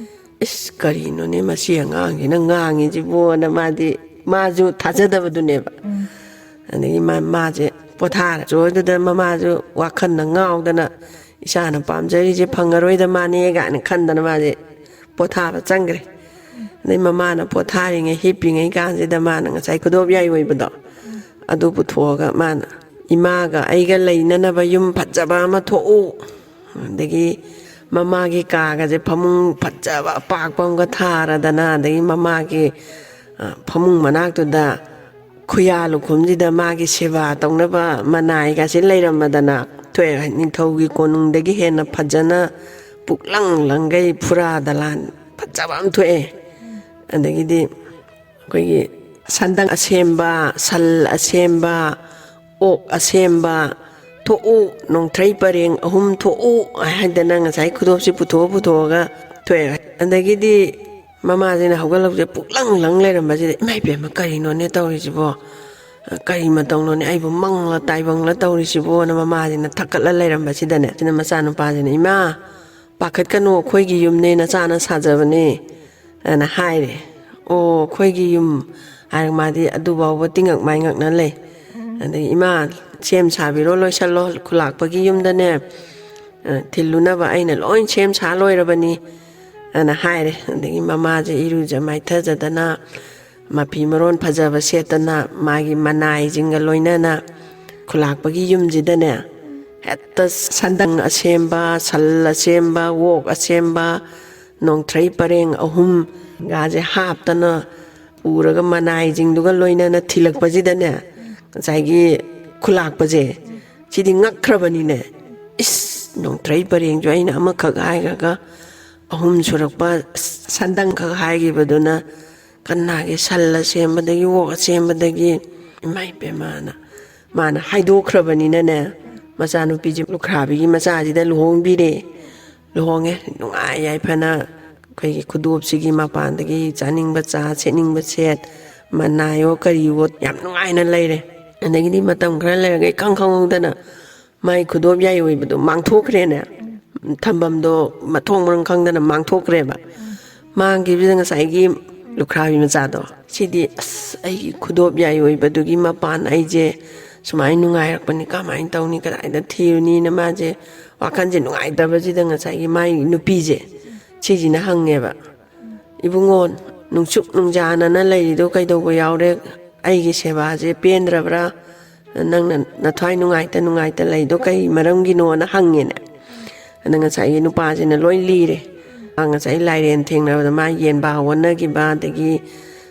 "ꯏꯁ, ꯀꯔꯤꯅꯣꯅꯦ ꯃꯁꯤ ꯑꯉꯥꯡꯁꯤꯅ ꯉꯥꯡꯉꯤꯁꯤꯕꯣꯅ", ꯃꯥꯗꯤ, ꯃꯥꯁꯨ ꯊꯥꯖꯗꯕꯗꯨꯅꯦꯕ꯫ ꯑꯗꯒꯤ ꯃꯥ-, ꯃꯥꯁꯦ ꯄꯣꯊꯥꯔ ꯆꯣꯏꯗꯨꯗ ꯃꯃꯥꯁꯨ ꯋꯥꯈꯜꯅ ꯉꯥꯎꯗꯅ, "ꯏꯆꯥꯅ ꯄꯥꯝꯖꯔꯤꯁꯦ ꯐꯪꯉꯔꯣꯏꯗ ꯃꯥꯅꯦ" ꯀꯥꯏꯅ ꯈꯟꯗꯅ ꯃꯥꯁꯦ ꯄꯣꯊꯥꯕ ꯆꯪꯈ꯭ꯔꯦ꯫ ꯑꯗꯩ ꯃꯃꯥꯅ ꯄꯣꯊꯥꯔꯤꯉꯩ, ꯍꯤꯞꯄꯤꯉꯩ ꯀꯥꯟꯁꯤꯗ ꯃꯥꯅ ꯉꯁꯥꯏ ꯈꯨꯗꯣꯞ ꯌꯥꯏ ꯑꯣꯏꯕꯗꯣ, ꯑꯗꯨ ꯄꯨꯊꯣꯛꯑꯒ ꯃꯥꯅ "ꯏꯃꯥꯒ ꯑꯩꯒ ꯂꯩꯅꯅꯕ ꯌꯨꯝ ꯐꯖꯕ ꯑꯃ ꯊꯣꯛꯎ, ꯑꯗꯒꯤ ꯃꯃꯥꯒꯤ ꯀꯥꯒꯁꯦ ꯐꯃꯨꯡ ꯐꯖꯕ ꯑꯄꯥꯛꯄ ꯑꯃꯒ ꯊꯥꯔꯗꯅ, ꯑꯗꯒꯤ ꯃꯃꯥꯒꯤ, ꯑ, ꯐꯃꯨꯡ ꯃꯅꯥꯛꯇꯨꯗ ꯈꯨꯌꯥ ꯂꯨꯈꯨꯝꯁꯤꯗ ꯃꯥꯒꯤ ꯁꯦꯕꯥ ꯇꯧꯅꯕ ꯃꯅꯥꯏꯒꯁꯦ ꯂꯩꯔꯝꯃꯗꯅ ꯊꯣꯛꯑꯦ꯫ ꯅꯤꯡꯊꯧꯒꯤ ꯀꯣꯅꯨꯡꯗꯒꯤ ꯍꯦꯟꯅ ꯐꯖꯅ ꯄꯨꯛꯂꯪ ꯂꯪꯒꯩ ꯐꯨꯔꯥ ꯗꯂꯥꯟ ꯐꯖꯕ ꯑꯃ ꯊꯣꯛꯑꯦ꯫ ꯑꯗꯒꯤꯗꯤ ꯑꯩꯈꯣꯏꯒꯤ ꯁꯟꯗꯪ ꯑꯁꯦꯝꯕ, ꯁꯟ ꯑꯁꯦꯝꯕ, ꯑꯣꯛ ꯑꯁꯦꯝꯕ, ꯊꯣꯛꯎ, ꯅꯣꯡꯊ꯭ꯔꯩ ꯄꯔꯦꯡ ꯑꯍꯨꯝ ꯊꯣꯛꯎ" ꯍꯥꯏꯗꯅ ꯉꯁꯥꯏ ꯈꯨꯗꯣꯞꯁꯤ ꯄꯨꯊꯣꯛꯑ ꯄꯨꯊꯣꯛꯑꯒ ꯊꯣꯛꯑꯦ꯫ ꯑꯗꯒꯤꯗꯤ ꯃꯃꯥꯁꯤꯅ ꯍꯧꯒꯠꯂꯛꯄꯁꯦ ꯄꯨꯛꯂꯪ ꯂꯪ ꯂꯩꯔꯝꯕꯁꯤꯗ, "ꯏꯃꯥ ꯏꯕꯦꯝꯃ, ꯀꯔꯤꯅꯣꯅꯦ ꯇꯧꯔꯤꯁꯤꯕꯣ? ꯀꯔꯤ ꯃꯇꯧꯅꯣꯅꯦ? ꯑꯩꯕꯨ ꯃꯪꯂ ꯇꯥꯏꯕꯪꯂ ꯇꯧꯔꯤꯁꯤꯕꯣꯅ" ꯃꯃꯥꯁꯤꯅ ꯊꯛꯀꯠꯂ ꯂꯩꯔꯝꯕꯁꯤꯗꯅꯦ, ꯁꯤꯅ ꯃꯆꯥꯅꯨꯄꯥꯁꯤꯅ, "ꯏꯃꯥ, ꯄꯥꯈꯠꯀꯅꯨ, ꯑꯩꯈꯣꯏꯒꯤ ꯌꯨꯝꯅꯦ, ꯅꯆꯥꯅ ꯁꯥꯖꯕꯅꯦ" ꯑꯅ ꯍꯥꯏꯔꯦ꯫ "ꯑꯣ, ꯑꯩꯈꯣꯏꯒꯤ ꯌꯨꯝ" ꯍꯥꯏꯔꯒ ꯃꯥꯗꯤ ꯑꯗꯨꯐꯥꯎꯕ ꯇꯤꯡꯉꯛ ꯃꯥꯏꯉꯛꯅ ꯂꯩ꯫ ꯑꯗꯒꯤ, "ꯏꯃꯥ, ꯁꯦꯝ ꯁꯥꯕꯤꯔꯣ, ꯂꯣꯏꯁꯜꯂꯣ, ꯈꯨꯂꯥꯛꯄꯒꯤ ꯌꯨꯝꯗꯅꯦ, ꯑ, ꯊꯤꯜꯂꯨꯅꯕ ꯑꯩꯅ ꯂꯣꯏ ꯁꯦꯝ ꯁꯥ ꯂꯣꯏꯔꯕꯅꯤ" ꯑꯅ ꯍꯥꯏꯔꯦ꯫ ꯑꯗꯒꯤ ꯃꯃꯥꯁꯦ ꯏꯔꯨꯖ ꯃꯥꯏꯊꯖꯗꯅ, ꯃꯐꯤ ꯃꯔꯣꯟ ꯐꯖꯕ ꯁꯦꯠꯇꯅ, ꯃꯥꯒꯤ ꯃꯅꯥꯏꯁꯤꯡꯒ ꯂꯣꯏꯅꯅ ꯈꯨꯂꯥꯛꯄꯒꯤ ꯌꯨꯝꯁꯤꯗꯅꯦ, ꯍꯦꯛꯇ ꯁꯟꯗꯪ ꯑꯁꯦꯝꯕ, ꯁꯟ ꯑꯁꯦꯝꯕ, ꯑꯣꯛ ꯑꯁꯦꯝꯕ, ꯅꯣꯡꯊ꯭ꯔꯩ ꯄꯔꯦꯡ ꯑꯍꯨꯝꯒꯁꯦ ꯍꯥꯞꯇꯅ ꯄꯨꯔꯒ, ꯃꯅꯥꯏꯁꯤꯡꯗꯨꯒ ꯂꯣꯏꯅꯅ ꯊꯤꯜꯂꯛꯄꯁꯤꯗꯅꯦ, ꯉꯁꯥꯏꯒꯤ ꯈꯨꯂꯥꯛꯄꯁꯦ, ꯁꯤꯗꯤ ꯉꯛꯈ꯭ꯔꯕꯅꯤꯅꯦ꯫ "ꯏꯁ, ꯅꯣꯡꯊ꯭ꯔꯩ ꯄꯔꯦꯡꯁꯨ ꯑꯩꯅ ꯑꯃꯈꯛ ꯍꯥꯏꯈ꯭ꯔꯒ ꯑꯍꯨꯝ ꯁꯨꯔꯛꯄ ꯁꯟꯗꯪꯈꯛ ꯍꯥꯏꯈꯤꯕꯗꯨꯅ ꯀꯅꯥꯒꯤ ꯁꯟ ꯑꯁꯦꯝꯕꯗꯒꯤ, ꯑꯣꯛ ꯑꯁꯦꯝꯕꯗꯒꯤ, ꯏꯃꯥ ꯏꯕꯦꯝꯃꯅ" ꯃꯥꯅ ꯍꯥꯏꯗꯣꯛꯈ꯭ꯔꯕꯅꯤꯅꯅꯦ, ꯃꯆꯥꯅꯨꯄꯤꯁꯦ ꯂꯨꯈ꯭ꯔꯥꯕꯤꯒꯤ ꯃꯆꯥꯁꯤꯗ ꯂꯨꯍꯣꯡꯕꯤꯔꯦ꯫ ꯂꯨꯍꯣꯡꯉꯦ꯫ ꯅꯨꯡꯉꯥꯏ ꯌꯥꯏꯐꯅ ꯑꯩꯈꯣꯏꯒꯤ ꯈꯨꯗꯣꯞꯁꯤꯒꯤ ꯃꯄꯥꯟꯗꯒꯤ ꯆꯥꯅꯤꯡꯕ ꯆꯥ, ꯁꯦꯠꯅꯤꯡꯕ ꯁꯦꯠ, ꯃꯅꯥꯏꯌꯣ ꯀꯔꯤꯌꯣ ꯌꯥꯝ ꯅꯨꯡꯉꯥꯏꯅ ꯂꯩꯔꯦ꯫ ꯑꯗꯒꯤꯗꯤ ꯃꯇꯝ ꯈꯔ ꯂꯩꯔꯒ ꯏꯈꯪ ꯈꯪꯍꯧꯗꯅ ꯃꯥꯏ ꯈꯨꯗꯣꯞ ꯌꯥꯏ ꯑꯣꯏꯕꯗꯣ ꯃꯥꯡꯊꯣꯛꯈ꯭ꯔꯦꯅꯦ꯫ ꯊꯝꯐꯝꯗꯣ ꯃꯊꯣꯡ ꯃꯔꯝ ꯈꯪꯗꯅ ꯃꯥꯡꯊꯣꯛꯈ꯭ꯔꯦꯕ꯫ ꯃꯥꯡꯈꯤꯕꯁꯤꯗ ꯉꯁꯥꯏꯒꯤ ꯂꯨꯈ꯭ꯔꯥꯕꯤ ꯃꯆꯥꯗꯣ, ꯁꯤꯗꯤ "ꯑꯁ, ꯑꯩꯒꯤ ꯈꯨꯗꯣꯞ ꯌꯥꯏ ꯑꯣꯏꯕꯗꯨꯒꯤ ꯃꯄꯥꯟ ꯑꯩꯁꯦ ꯁꯨꯃꯥꯏꯅ ꯅꯨꯡꯉꯥꯏꯔꯛꯄꯅꯤ, ꯀꯃꯥꯏꯅ ꯇꯧꯅꯤ, ꯀꯗꯥꯏꯗ ꯊꯤꯔꯨꯅꯤꯅ" ꯃꯥꯁꯦ ꯋꯥꯈꯜꯁꯦ ꯅꯨꯡꯉꯥꯏꯇꯕꯁꯤꯗ ꯉꯁꯥꯏꯒꯤ ꯃꯥꯏ ꯅꯨꯄꯤꯁꯦ ꯁꯤꯁꯤꯅ ꯍꯪꯉꯦꯕ, "ꯏꯕꯨꯡꯉꯣ, ꯅꯨꯡꯁꯨꯛ ꯅꯨꯡꯖꯥꯅꯅ ꯂꯩꯔꯤꯗꯣ ꯀꯩꯗꯧꯕ ꯌꯥꯎꯔꯦ? ꯑꯩꯒꯤ ꯁꯦꯕꯥꯁꯦ ꯄꯦꯟꯗ꯭ꯔꯕ꯭ꯔꯥ? ꯅꯪꯅ ꯅꯊ꯭ꯋꯥꯏ ꯅꯨꯡꯉꯥꯏꯇ ꯅꯨꯡꯉꯥꯏꯇ ꯂꯩꯗꯣ ꯀꯩ ꯃꯔꯝꯒꯤꯅꯣꯅ?" ꯍꯪꯉꯦꯅꯦ꯫ ꯑꯗ ꯉꯁꯥꯏꯒꯤ ꯅꯨꯄꯥꯁꯤꯅ ꯂꯣꯏ ꯂꯤꯔꯦ꯫ ꯃꯥ ꯉꯁꯥꯏ ꯂꯥꯏꯔꯦꯟ ꯊꯦꯡꯅꯕꯗ ꯃꯥ ꯌꯦꯟꯕ ꯑꯣꯟꯅꯈꯤꯕ, ꯑꯗꯒꯤ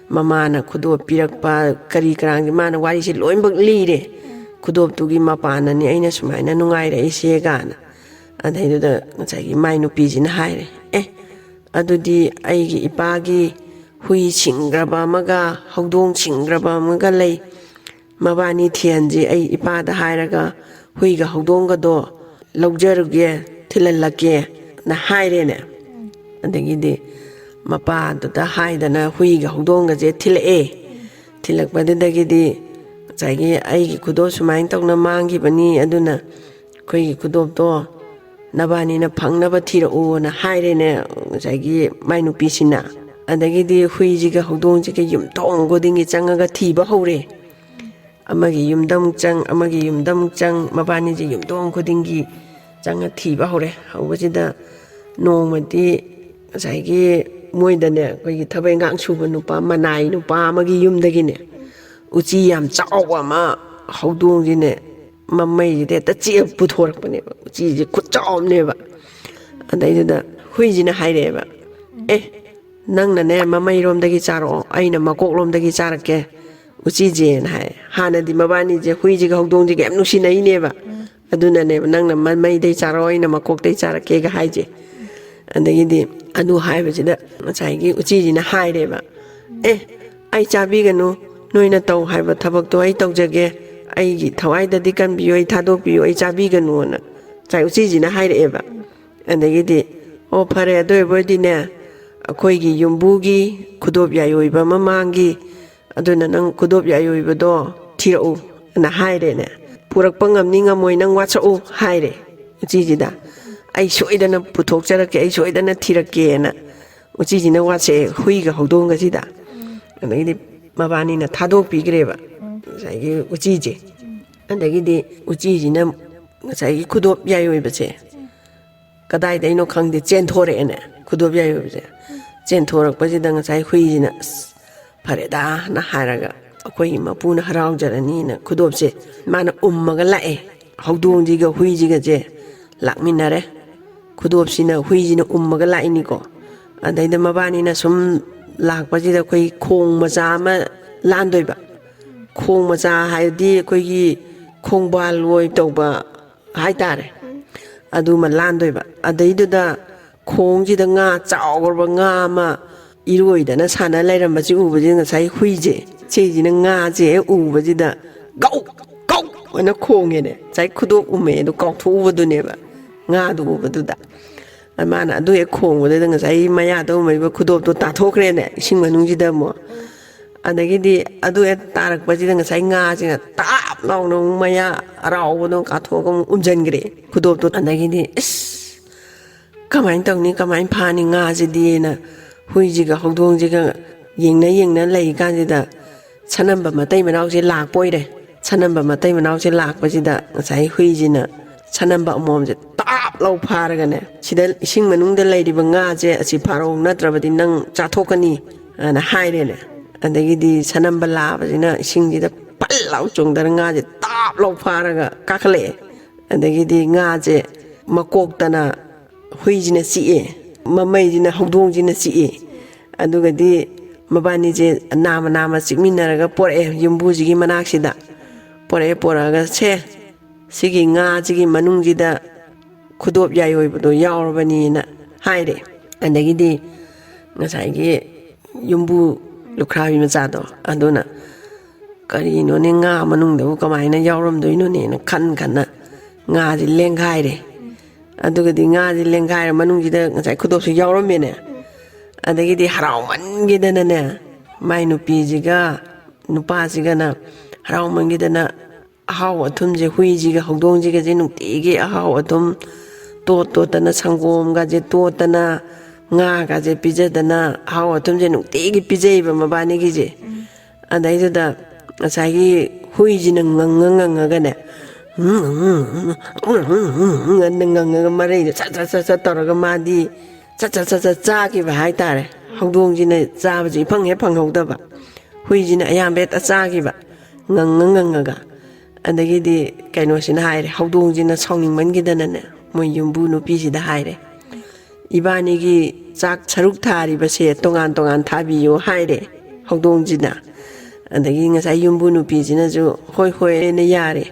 ꯃꯃꯥꯅ ꯈꯨꯗꯣꯞ ꯄꯤꯔꯛꯄ, ꯀꯔꯤ ꯀꯔꯥꯡꯁꯦ ꯃꯥꯅ ꯋꯥꯔꯤꯁꯦ ꯂꯣꯏꯅꯃꯛ ꯂꯤꯔꯦ꯫ "ꯈꯨꯗꯣꯞꯇꯨꯒꯤ ꯃꯄꯥꯟꯅꯅꯤ ꯑꯩꯅ ꯁꯨꯃꯥꯏꯅ ꯅꯨꯡꯉꯥꯏꯔꯛꯏꯁꯦ" ꯀꯥꯏꯅ꯫ ꯑꯗꯩꯗꯨꯗ ꯉꯁꯥꯏꯒꯤ ꯃꯥꯏ ꯅꯨꯄꯤꯁꯤꯅ ꯍꯥꯏꯔꯦ, "ꯑꯦ, ꯑꯗꯨꯗꯤ ꯑꯩꯒꯤ ꯏꯄꯥꯒꯤ ꯍꯨꯏ ꯁꯤꯡꯈ꯭ꯔꯕ ꯑꯃꯒ ꯍꯧꯗꯣꯡ ꯁꯤꯡꯈ꯭ꯔꯕ ꯑꯃꯒ ꯂꯩ, ꯃꯕꯥꯅꯤ ꯊꯤꯍꯟꯁꯤ, ꯑꯩ ꯏꯄꯥꯗ ꯍꯥꯏꯔꯒ ꯍꯨꯏꯒ ꯍꯧꯗꯣꯡꯒꯗꯣ ꯂꯧꯖꯔꯨꯒꯦ, ꯊꯤꯜꯍꯜꯂꯛꯀꯦꯅ" ꯍꯥꯏꯔꯦꯅꯦ꯫ ꯑꯗꯒꯤꯗꯤ ꯃꯄꯥꯗꯨꯗ ꯍꯥꯏꯗꯅ ꯍꯨꯏꯒ ꯍꯧꯗꯣꯡꯒꯁꯦ ꯊꯤꯜꯂꯛꯑꯦ꯫ ꯊꯤꯜꯂꯛꯄꯗꯨꯗꯒꯤꯗꯤ ꯉꯁꯥꯏꯒꯤ "ꯑꯩꯒꯤ ꯈꯨꯗꯣꯞ ꯁꯨꯃꯥꯏꯅ ꯇꯧꯅ ꯃꯥꯡꯈꯤꯕꯅꯤ, ꯑꯗꯨꯅ ꯑꯩꯈꯣꯏꯒꯤ ꯈꯨꯗꯣꯞꯇꯣ ꯅꯕꯥꯅꯤꯅ ꯐꯪꯅꯕ ꯊꯤꯔꯛꯎꯅ" ꯍꯥꯏꯔꯦꯅꯦ ꯉꯁꯥꯏꯒꯤ ꯃꯥꯏ ꯅꯨꯄꯤꯁꯤꯅ꯫ ꯑꯗꯒꯤꯗꯤ ꯍꯨꯏꯁꯤꯒ ꯍꯧꯗꯣꯡꯁꯤꯒ ꯌꯨꯝꯊꯣꯡ ꯈꯨꯗꯤꯡꯒꯤ ꯆꯪꯉꯒ ꯊꯤꯕ ꯍꯧꯔꯦ꯫ ꯑꯃꯒꯤ ꯌꯨꯝꯗ ꯑꯃꯨꯛ ꯆꯪ, ꯑꯃꯒꯤ ꯌꯨꯝꯗ ꯑꯃꯨꯛ ꯆꯪ, ꯃꯕꯥꯅꯤꯁꯦ ꯌꯨꯝꯊꯣꯡ ꯈꯨꯗꯤꯡꯒꯤ ꯆꯪꯉ ꯊꯤꯕ ꯍꯧꯔꯦ꯫ ꯍꯧꯕꯁꯤꯗ ꯅꯣꯡꯃꯗꯤ ꯉꯁꯥꯏꯒꯤ ꯃꯣꯏꯗꯅꯦ ꯑꯩꯈꯣꯏꯒꯤ ꯊꯕꯛ ꯏꯟꯈꯥꯡ ꯁꯨꯕ ꯅꯨꯄꯥ, ꯃꯅꯥꯏ ꯅꯨꯄꯥ ꯑꯃꯒꯤ ꯌꯨꯝꯗꯒꯤꯅꯦ ꯎꯆꯤ ꯌꯥꯝ ꯆꯥꯎꯕ ꯑꯃ ꯍꯧꯗꯣꯡꯁꯤꯅꯦ ꯃꯃꯩꯁꯤꯗ ꯍꯦꯛꯇ ꯆꯤꯛꯑ ꯄꯨꯊꯣꯔꯛꯄꯅꯦꯕ꯫ ꯎꯆꯤꯁꯦ ꯈꯨꯠ ꯆꯥꯎꯕꯅꯦꯕ꯫ ꯑꯗꯩꯗꯨꯗ ꯍꯨꯏꯁꯤꯅ ꯍꯥꯏꯔꯛꯑꯦꯕ, "ꯑꯦ, ꯅꯪꯅꯅꯦ ꯃꯃꯩꯔꯣꯝꯗꯒꯤ ꯆꯥꯔꯛꯑꯣ, ꯑꯩꯅ ꯃꯀꯣꯛꯂꯣꯝꯗꯒꯤ ꯆꯥꯔꯛꯀꯦ ꯎꯆꯤꯁꯦꯅ" ꯍꯥꯏ꯫ ꯍꯥꯟꯅꯗꯤ ꯃꯕꯥꯅꯤꯁꯦ, ꯍꯨꯏꯁꯤꯒ ꯍꯧꯗꯣꯡꯁꯤꯒ ꯌꯥꯝ ꯅꯨꯡꯁꯤꯅꯩꯅꯦꯕ꯫ ꯑꯗꯨꯅꯅꯦꯕ ꯅꯪꯅ ꯃꯃꯩꯗꯩ ꯆꯥꯔꯛꯑꯣ, ꯑꯩꯅ ꯃꯀꯣꯛꯇꯩ ꯆꯥꯔꯛꯀꯦꯒ ꯍꯥꯏꯁꯦ꯫ ꯑꯗꯒꯤꯗꯤ ꯑꯗꯨ ꯍꯥꯏꯕꯁꯤꯗ ꯉꯁꯥꯏꯒꯤ ꯎꯆꯤꯁꯤꯅ ꯍꯥꯏꯔꯦꯕ, "ꯑꯦ, ꯑꯩ ꯆꯥꯕꯤꯒꯅꯨ, ꯅꯣꯏꯅ ꯇꯧ ꯍꯥꯏꯕ ꯊꯕꯛꯇꯣ ꯑꯩ ꯇꯧꯖꯒꯦ, ꯑꯩꯒꯤ ꯊꯋꯥꯏꯗꯗꯤ ꯀꯟꯕꯤꯌꯨ, ꯑꯩ ꯊꯥꯗꯣꯛꯄꯤꯌꯨ, ꯑꯩ ꯆꯥꯕꯤꯒꯅꯨꯅ" ꯉꯁꯥꯏ ꯎꯆꯤꯁꯤꯅ ꯍꯥꯏꯔꯛꯑꯦꯕ꯫ ꯑꯗꯒꯤꯗꯤ, "ꯑꯣ, ꯐꯔꯦ, ꯑꯗꯨ ꯑꯣꯏꯕ ꯑꯣꯏꯔꯗꯤꯅꯦ, ꯑꯩꯈꯣꯏꯒꯤ ꯌꯨꯝꯕꯨꯒꯤ ꯈꯨꯗꯣꯞ ꯌꯥꯏ ꯑꯣꯏꯕ ꯑꯃ ꯃꯥꯡꯈꯤ, ꯑꯗꯨꯅ ꯅꯪ ꯈꯨꯗꯣꯞ ꯌꯥꯏ ꯑꯣꯏꯕꯗꯣ ꯊꯤꯔꯛꯎ" ꯅ ꯍꯥꯏꯔꯦꯅꯦ꯫ "ꯄꯨꯔꯛꯄ ꯉꯝꯅꯤ ꯉꯝꯃꯣꯏ ꯅꯪ ꯋꯥꯠꯁꯛꯎ" ꯍꯥꯏꯔꯦ ꯎꯆꯤꯁꯤꯗ꯫ "ꯑꯩ ꯁꯣꯏꯗꯅ ꯄꯨꯊꯣꯛꯆꯔꯛꯀꯦ, ꯑꯩ ꯁꯣꯏꯗꯅ ꯊꯤꯔꯛꯀꯦꯅ" ꯎꯆꯤꯁꯤꯅ ꯋꯥꯠꯁꯛꯑꯦ ꯍꯨꯏꯒ ꯍꯧꯗꯣꯡꯒꯁꯤꯗ꯫ ꯑꯗꯒꯤꯗꯤ ꯃꯕꯥꯅꯤꯅ ꯊꯥꯗꯣꯛꯄꯤꯈ꯭ꯔꯦꯕ ꯉꯁꯥꯏꯒꯤ ꯎꯆꯤꯁꯦ꯫ ꯑꯗꯒꯤꯗꯤ ꯎꯆꯤꯁꯤꯅ ꯉꯁꯥꯏꯒꯤ ꯈꯨꯗꯣꯞ ꯌꯥꯏ ꯑꯣꯏꯕꯁꯦ ꯀꯗꯥꯏꯗꯩꯅꯣ ꯈꯪꯗꯦ ꯆꯦꯟꯊꯣꯔꯛꯑꯦꯅꯦ꯫ ꯈꯨꯗꯣꯞ ꯌꯥꯏ ꯑꯣꯏꯕꯁꯦ ꯆꯦꯟꯊꯣꯔꯛꯄꯁꯤꯗ ꯉꯁꯥꯏ ꯍꯨꯏꯁꯤꯅ "ꯑꯁ, ꯐꯔꯦꯗꯥꯅ" ꯍꯥꯏꯔꯒ "ꯑꯩꯈꯣꯏꯒꯤ ꯃꯄꯨꯅ ꯍꯔꯥꯎꯖꯔꯅꯤꯅ" ꯈꯨꯗꯣꯞꯁꯦ ꯃꯥꯅ ꯎꯝꯃꯒ ꯂꯥꯛꯑꯦ꯫ ꯍꯧꯗꯣꯡꯁꯤꯒ ꯍꯨꯏꯁꯤꯒꯁꯦ ꯂꯥꯛꯃꯤꯟꯅꯔꯦ꯫ ꯈꯨꯗꯣꯞꯁꯤꯅ ꯍꯨꯏꯁꯤꯅ ꯎꯝꯃꯒ ꯂꯥꯛꯏꯅꯤꯀꯣ꯫ ꯑꯗꯩꯗ ꯃꯕꯥꯅꯤꯅ ꯁꯨꯝ ꯂꯥꯛꯄꯁꯤꯗ ꯑꯩꯈꯣꯏ ꯈꯣꯡ ꯃꯆꯥ ꯑꯃ ꯂꯥꯟꯗꯣꯏꯕ꯫ ꯈꯣꯡ ꯃꯆꯥ ꯍꯥꯏꯗꯤ ꯑꯩꯈꯣꯏꯒꯤ ꯈꯣꯡꯕꯥꯜ ꯑꯣꯏ ꯇꯧꯕ ꯍꯥꯏꯇꯥꯔꯦ꯫ ꯑꯗꯨꯃ ꯂꯥꯟꯗꯣꯏꯕ꯫ ꯑꯗꯩꯗꯨꯗ ꯈꯣꯡꯁꯤꯗ ꯉꯥ ꯆꯥꯎꯈ꯭ꯔꯕ ꯉꯥ ꯑꯃ ꯏꯔꯣꯏꯗꯅ ꯁꯥꯟꯅ ꯂꯩꯔꯝꯕꯁꯤ ꯎꯕꯁꯤꯗ ꯉꯁꯥꯏ ꯍꯨꯏꯁꯦ, ꯁꯤꯁꯤꯅ ꯉꯥꯁꯦ ꯍꯦꯛ ꯎꯕꯁꯤꯗ "ꯒꯧ! ꯒꯧ!" ꯑꯅ ꯈꯣꯡꯉꯦꯅꯦ꯫ ꯉꯁꯥꯏ ꯈꯨꯗꯣꯞ ꯎꯝꯃꯦ ꯑꯗꯨ ꯀꯥꯎꯊꯣꯛꯎꯕꯗꯨꯅꯦꯕ, ꯉꯥꯗꯨ ꯎꯕꯗꯨꯗ꯫ ꯑꯗ ꯃꯥꯅ ꯑꯗꯨ ꯍꯦꯛ ꯈꯣꯡꯕꯗꯨꯗ ꯉꯁꯥꯏ ꯃꯌꯥꯗ ꯎꯝꯃꯛꯏꯕ ꯈꯨꯗꯣꯞꯇꯣ ꯇꯥꯊꯣꯛꯈ꯭ꯔꯦꯅꯦ ꯏꯁꯤꯡ ꯃꯅꯨꯡꯁꯤꯗ ꯑꯃꯨꯛ꯫ ꯑꯗꯒꯤꯗꯤ ꯑꯗꯨ ꯍꯦꯛ ꯇꯥꯔꯛꯄꯁꯤꯗ ꯉꯁꯥꯏ ꯉꯥꯁꯤꯅ ꯇꯥꯞ ꯂꯥꯎꯅ ꯑꯃꯨꯛ ꯃꯌꯥ ꯑꯔꯥꯎꯕꯗꯣ ꯀꯥꯊꯣꯛꯑꯒ ꯑꯃꯨꯛ ꯎꯝꯁꯤꯟꯈ꯭ꯔꯦ ꯈꯨꯗꯣꯞꯇꯣ꯫ ꯑꯗꯒꯤꯗꯤ "ꯏꯁ, ꯀꯃꯥꯏꯅ ꯇꯧꯅꯤ, ꯀꯃꯥꯏꯅ ꯐꯥꯅꯤ ꯉꯥꯁꯤꯗꯤꯅ" ꯍꯨꯏꯁꯤꯒ ꯍꯧꯗꯣꯡꯁꯤꯒ ꯌꯦꯡꯅ ꯌꯦꯡꯅ ꯂꯩ ꯀꯥꯟꯁꯤꯗ ꯁꯅꯝꯕ ꯃꯇꯩ ꯃꯅꯥꯎꯁꯦ ꯂꯥꯛꯄ ꯑꯣꯏꯔꯦ꯫ ꯁꯅꯝꯕ ꯃꯇꯩ ꯃꯅꯥꯎꯁꯦ ꯂꯥꯛꯄꯁꯤꯗ ꯉꯁꯥꯏ ꯍꯨꯏꯁꯤꯅ ꯁꯅꯝꯕ ꯑꯃꯣꯝꯁꯦ ꯇꯥꯞ ꯂꯧ ꯐꯥꯔꯒꯅꯦ, "ꯁꯤꯗ ꯏꯁꯤꯡ ꯃꯅꯨꯡꯗ ꯂꯩꯔꯤꯕ ꯉꯥꯁꯦ ꯑꯁꯤ ꯐꯥꯔꯛꯎ, ꯅꯠꯇ꯭ꯔꯕꯗꯤ ꯅꯪ ꯆꯥꯊꯣꯛꯀꯅꯤ" ꯑꯅ ꯍꯥꯏꯔꯦꯅꯦ꯫ ꯑꯗꯒꯤꯗꯤ ꯁꯅꯝꯕ ꯂꯥꯕꯁꯤꯅ ꯏꯁꯤꯡꯁꯤꯗ ꯄꯜ ꯂꯥꯎ ꯆꯣꯡꯊꯔ ꯉꯥꯁꯦ ꯇꯥꯞ ꯂꯧ ꯐꯥꯔꯒ ꯀꯥꯈꯠꯂꯛꯑꯦ꯫ ꯑꯗꯒꯤꯗꯤ ꯉꯥꯁꯦ ꯃꯀꯣꯛꯇꯅ ꯍꯨꯏꯁꯤꯅ ꯆꯤꯛꯑꯦ, ꯃꯃꯩꯁꯤꯅ ꯍꯧꯗꯣꯡꯁꯤꯅ ꯆꯤꯛꯑꯦ꯫ ꯑꯗꯨꯒꯗꯤ ꯃꯕꯥꯅꯤꯁꯦ ꯅꯥꯝꯃ ꯅꯥꯝꯃ ꯆꯤꯛꯃꯤꯟꯅꯔꯒ ꯄꯣꯔꯛꯑꯦ ꯌꯨꯝꯕꯨꯁꯤꯒꯤ ꯃꯅꯥꯛꯁꯤꯗ꯫ ꯄꯣꯔꯛꯑꯦ, ꯄꯣꯔꯛꯑꯒ "ꯁꯦ, ꯁꯤꯒꯤ ꯉꯥꯁꯤꯒꯤ ꯃꯅꯨꯡꯁꯤꯗ ꯈꯨꯗꯣꯞ ꯌꯥꯏ ꯑꯣꯏꯕꯗꯣ ꯌꯥꯎꯔꯕꯅꯤꯅ" ꯍꯥꯏꯔꯦ꯫ ꯑꯗꯒꯤꯗꯤ ꯉꯁꯥꯏꯒꯤ ꯌꯨꯝꯕꯨ ꯂꯨꯈ꯭ꯔꯥꯕꯤ ꯃꯆꯥꯗꯣ ꯑꯗꯨꯅ "ꯀꯔꯤꯅꯣꯅꯦ, ꯉꯥ ꯃꯅꯨꯡꯗꯕꯨ ꯀꯃꯥꯏꯅ ꯌꯥꯎꯔꯝꯗꯣꯏꯅꯣꯅꯦꯅ" ꯈꯟ ꯈꯟꯅ ꯉꯥꯁꯦ ꯂꯦꯡꯒꯥꯏꯔꯦ꯫ ꯑꯗꯨꯒꯗꯤ ꯉꯥꯁꯦ ꯂꯦꯡꯒꯥꯏꯔ ꯃꯅꯨꯡꯁꯤꯗ ꯉꯁꯥꯏ ꯈꯨꯗꯣꯞꯁꯨ ꯌꯥꯎꯔꯝꯃꯦꯅꯦ꯫ ꯑꯗꯒꯤꯗꯤ ꯍꯔꯥꯎꯃꯟꯒꯤꯗꯅꯅꯦ, ꯃꯥꯏ ꯅꯨꯄꯤꯁꯤꯒ ꯅꯨꯄꯥꯁꯤꯒꯅ ꯍꯔꯥꯎꯃꯟꯈꯤꯗꯅ ꯑꯍꯥꯎ ꯑꯊꯨꯝꯁꯦ, ꯍꯨꯏꯁꯤꯒ ꯍꯧꯗꯣꯡꯁꯤꯒꯁꯦ ꯅꯨꯡꯇꯤꯒꯤ ꯑꯍꯥꯎ ꯑꯊꯨꯝ ꯇꯣꯠ ꯇꯣꯠꯇꯅ, ꯁꯪꯒꯣꯝꯒꯁꯦ ꯇꯣꯠꯇꯅ, ꯉꯥꯒꯁꯦ ꯄꯤꯖꯗꯅ, ꯑꯍꯥꯎ ꯑꯊꯨꯝꯁꯦ ꯅꯨꯡꯇꯤꯒꯤ ꯄꯤꯖꯩꯕ ꯃꯕꯥꯅꯤꯒꯤꯁꯦ꯫ ꯑꯗꯩꯗꯨꯗ ꯉꯁꯥꯏꯒꯤ ꯍꯨꯏꯁꯤꯅ ꯉꯪꯉ ꯉꯪꯉꯒꯅꯦ, ꯉꯪꯉ ꯉꯪꯉꯒ ꯃꯔꯩꯗ ꯁꯠ ꯁꯠ ꯁꯠ ꯁꯠ ꯇꯧꯔꯒ ꯃꯥꯗꯤ ꯁꯠ ꯁꯠ ꯁꯠ ꯁꯠ ꯆꯥꯈꯤꯕ ꯍꯥꯏꯇꯥꯔꯦ꯫ ꯍꯧꯗꯣꯡꯁꯤꯅ ꯆꯥꯕꯁꯤ ꯏꯐꯪ ꯍꯦꯛ ꯐꯪꯍꯧꯗꯕ, ꯍꯨꯏꯁꯤꯅ ꯑꯌꯥꯝꯕ ꯍꯦꯛꯇ ꯆꯥꯈꯤꯕ, ꯉꯪꯉ ꯉꯪꯉꯒ꯫ ꯑꯗꯒꯤꯗꯤ ꯀꯩꯅꯣꯁꯤꯅ ꯍꯥꯏꯔꯦ, ꯍꯧꯗꯣꯡꯁꯤꯅ ꯁꯥꯎꯅꯤꯡꯃꯟꯈꯤꯗꯅꯅꯦ, ꯃꯣꯏ ꯌꯨꯝꯕꯨ ꯅꯨꯄꯤꯁꯤꯗ ꯍꯥꯏꯔꯦ, "ꯏꯕꯥꯅꯤꯒꯤ ꯆꯥꯛ ꯁꯔꯨꯛ ꯊꯥꯔꯤꯕꯁꯦ ꯇꯣꯉꯥꯟ ꯇꯣꯉꯥꯟ ꯊꯥꯕꯤꯌꯨ" ꯍꯥꯏꯔꯦ ꯍꯧꯗꯣꯡꯁꯤꯅ꯫ ꯑꯗꯒꯤ ꯉꯁꯥꯏ ꯌꯨꯝꯕꯨ ꯅꯨꯄꯤꯁꯤꯅꯁꯨ "ꯍꯣꯏ ꯍꯣꯏ" ꯍꯥꯏꯅ ꯌꯥꯔꯦ꯫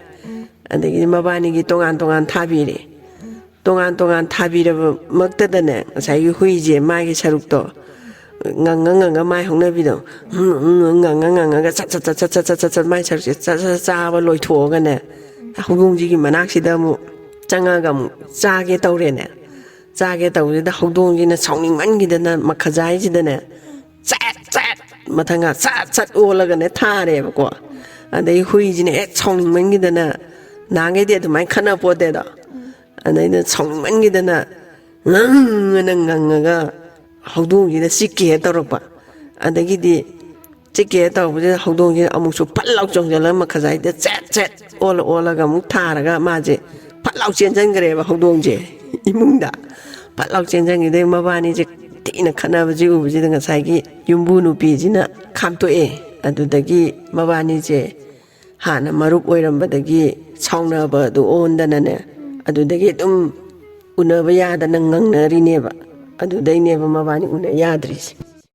ꯑꯗꯒꯤꯗꯤ ꯃꯕꯥꯅꯤꯒꯤ ꯇꯣꯉꯥꯟ ꯇꯣꯉꯥꯟ ꯊꯥꯕꯤꯔꯦ꯫ ꯇꯣꯉꯥꯟ ꯇꯣꯉꯥꯟ ꯊꯥꯕꯤꯔꯕꯃꯛꯇꯗꯅꯦ, ꯉꯁꯥꯏꯒꯤ ꯍꯨꯏꯁꯦ ꯃꯥꯒꯤ ꯁꯔꯨꯛꯇꯣ ꯉꯪꯉ ꯉꯪꯉ, ꯃꯥꯏ ꯍꯧꯅꯕꯤꯗꯣ ꯉꯪꯉ ꯉꯪꯉꯒ ꯆꯠ ꯆꯠ ꯆꯠ ꯆꯠ ꯆꯠ ꯆꯠ ꯆꯠ ꯃꯥꯏ ꯁꯔꯨꯛꯁꯦ ꯆꯠ ꯆꯠ ꯆꯥꯕ ꯂꯣꯏꯊꯣꯛꯑꯒꯅꯦ, ꯍꯧꯗꯣꯡꯁꯤꯒꯤ ꯃꯅꯥꯛꯁꯤꯗ ꯑꯃꯨꯛ ꯆꯪꯉꯒ ꯑꯃꯨꯛ ꯆꯥꯒꯦ ꯇꯧꯔꯦꯅꯦ꯫ ꯆꯥꯒꯦ ꯇꯧꯕꯁꯤꯗ ꯍꯧꯗꯣꯡꯁꯤꯅ ꯁꯥꯎꯅꯤꯡꯃꯟꯈꯤꯗꯅ ꯃꯈꯥꯖꯥꯏꯁꯤꯗꯅꯦ ꯆꯠ ꯆꯠ ꯃꯊꯪꯒ ꯆꯠ ꯆꯠ ꯑꯣꯜꯂꯒꯅꯦ ꯊꯥꯔꯦꯕꯀꯣ꯫ ꯑꯗꯩ ꯍꯨꯏꯁꯤꯅ ꯍꯦꯛ ꯁꯥꯎꯅꯤꯡꯃꯟꯈꯤꯗꯅ, ꯅꯍꯥꯟꯈꯩꯗꯤ ꯑꯗꯨꯃꯥꯏꯅ ꯈꯠꯅ ꯄꯣꯠꯇꯦꯗꯣ, ꯑꯗꯩꯗ ꯁꯥꯎꯅꯤꯡꯃꯟꯈꯤꯗꯅ ꯉꯪꯉꯅ ꯉꯪꯉꯒ ꯍꯧꯗꯣꯡꯁꯤꯅ ꯆꯤꯛꯀꯦ ꯇꯧꯔꯛꯄ꯫ ꯑꯗꯒꯤꯗꯤ ꯆꯤꯛꯀꯦ ꯇꯧꯕꯁꯤꯗ ꯍꯧꯗꯣꯡꯁꯤꯅ ꯑꯃꯨꯛꯁꯨ ꯐꯠ ꯂꯥꯎ ꯆꯣꯡꯁꯤꯜꯂꯒ ꯃꯈꯥꯖꯥꯏꯗ ꯆꯦꯠ ꯆꯦꯠ ꯑꯣꯜꯂ ꯑꯣꯜꯂꯒ ꯑꯃꯨꯛ ꯊꯥꯔꯒ ꯃꯥꯁꯦ ꯐꯠ ꯂꯥꯎ ꯆꯦꯟꯁꯤꯟꯈ꯭ꯔꯦꯕ ꯍꯧꯗꯣꯡꯁꯦ ꯏꯃꯨꯡꯗ꯫ ꯐꯠ ꯂꯥꯎ ꯆꯦꯟꯁꯤꯟꯈꯤꯗꯩ ꯃꯕꯥꯅꯤꯁꯦ ꯊꯤꯅ ꯈꯠꯅꯕꯁꯤ ꯎꯕꯁꯤꯗ ꯉꯁꯥꯏꯒꯤ ꯌꯨꯝꯕꯨ ꯅꯨꯄꯤꯁꯤꯅ ꯈꯥꯝꯇꯣꯛꯑꯦ꯫ ꯑꯗꯨꯗꯒꯤ ꯃꯕꯥꯅꯤꯁꯦ ꯍꯥꯟꯅ ꯃꯔꯨꯞ ꯑꯣꯏꯔꯝꯕꯗꯒꯤ ꯁꯥꯎꯅꯕ ꯑꯗꯨ ꯑꯣꯟꯗꯅꯅꯦ, ꯑꯗꯨꯗꯒꯤ ꯑꯗꯨꯝ ꯎꯅꯕ ꯌꯥꯗꯅ ꯉꯪꯅꯔꯤꯅꯦꯕ꯫ ꯑꯗꯨꯗꯩꯅꯦꯕ ꯃꯕꯥꯅꯤ ꯎꯅ ꯌꯥꯗ꯭ꯔꯤꯁꯦ꯫